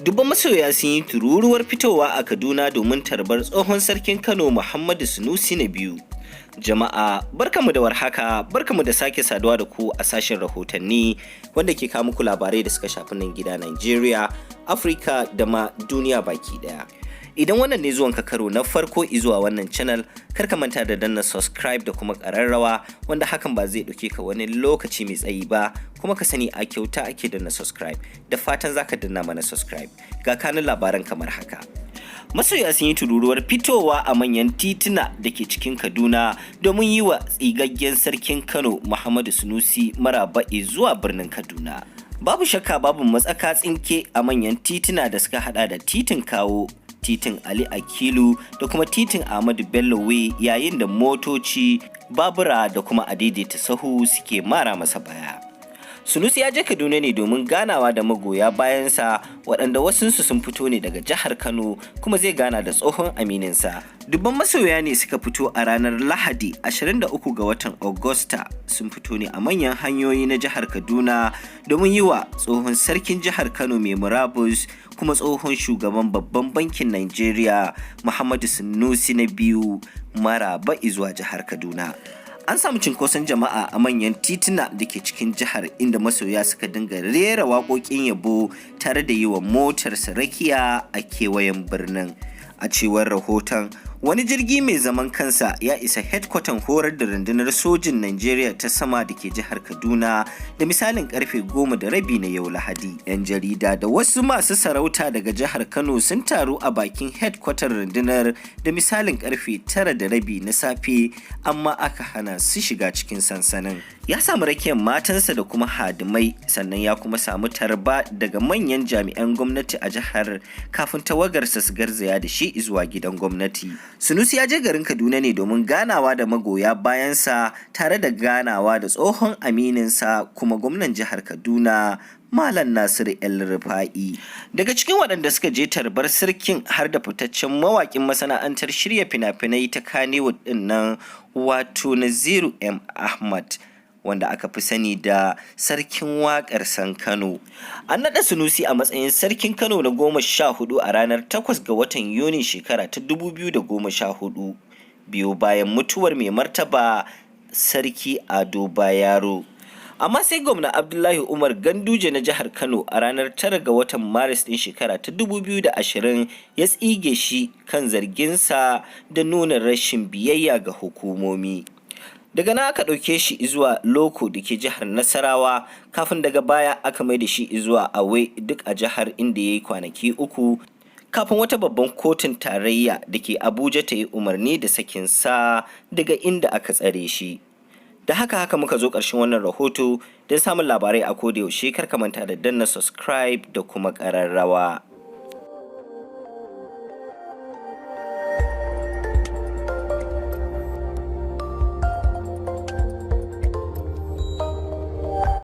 Dubban masoya sun yi tururuwar fitowa a Kaduna domin tarbar tsohon sarkin Kano Muhammadu Sunusi na biyu. Jama'a, barkamu da warhaka, barkamu da sake saduwa da ku a sashen rahotanni wanda ke kawo muku labarai da suka shafi nan gida Nigeria, Afirka da ma duniya baki daya. Idan wannan ne zuwanka karo na farko izuwa wannan channel, kar ka manta da danna subscribe da kuma ƙararrawa, wanda hakan ba zai ɗauke ka wani lokaci mai tsayi ba, kuma ka sani a kyauta ake danna subscribe. Da fatan zaka danna mana subscribe. Ga kanun labaran kamar haka. Masoya sun yi tururuwar fitowa a manyan tituna da ke cikin Kaduna domin yi wa tsigaggen sarkin Kano Muhammadu Sunusi maraba zuwa birnin Kaduna. Babu shakka babu matsaka tsinke a manyan tituna da suka hada da titin Kawo, titin Ali Akilu da kuma titin Ahmadu Bello Way, yayin da motoci, babura da kuma adaidaita sahu suke mara masa baya. Sunusi ya je Kaduna ne domin ganawa da magoya bayansa, waɗanda wasunsu sun fito ne daga jihar Kano, kuma zai gana da tsohon amininsa. Dubban masoya ne suka fito a ranar Lahadi 23 ga watan Agusta, sun fito ne a manyan hanyoyi na jihar Kaduna domin yi wa tsohon sarkin jihar Kano mai murabus kuma tsohon shugaban babban bankin Najeriya Muhammadu Sunusi na biyu maraba zuwa jihar Kaduna. An samu cinkoson jama'a a manyan tituna da ke cikin jihar, inda masoya suka dinga rera waƙoƙin yabo tare da yi wa motar rakiya a kewayen birnin. A cewar rahoton, wani jirgi mai zaman kansa ya isa hedkwatan horar da rundunar sojin Najeriya ta sama da ke jihar Kaduna da misalin karfe 10:30 na yau Lahadi. 'Yan jarida da wasu masu sarauta daga jihar Kano sun taru a bakin hedkwatar rundunar da misalin karfe 9:30 na safe, amma aka hana su shiga cikin sansanin. Ya samu rakiyar matansa da kuma hadimai, sannan ya kuma samu tarba daga manyan jami'an gwamnati a jihar kafin tawagarsa su garzaya da shi zuwa gidan gwamnati. Sunusi ya je garin Kaduna ne domin ganawa da magoya bayansa tare da ganawa da tsohon amininsa kuma gwamnan jihar Kaduna, Malam Nasiru El Rufa'i. Daga cikin waɗanda suka je tarbar sarkin har da fitaccen mawaƙin masana'antar shirya fina-finai ta Kannywood ɗin nan, wato Naziru M. Ahmad, wanda aka fi sani da Sarkin Waƙar San Kano. An naɗa Sunusi a matsayin sarkin Kano na 14 a ranar 8 ga watan Yuni shekara ta 2014, biyo bayan mutuwar mai martaba Sarki Ado Bayero. Amma sai gwamna Abdullahi Umar Ganduje na jihar Kano a ranar 9 ga watan Maris ɗin shekara ta 2020 ya tsige shi kan zarginsa da nuna rashin biyayya ga hukumomi. Daga nan aka ɗauke shi zuwa Loko da ke jihar Nasarawa, kafin daga baya aka mai da shi zuwa Awe, duk a jihar, inda ya yi kwanaki 3 kafin wata babban kotun tarayya da ke Abuja ta yi umarni da sakinsa daga inda aka tsare shi. Da haka haka muka zo ƙarshen wannan rahoto. Don samun labarai a koda yaushe, kar ka manta da danna subscribe da kuma ƙararrawa.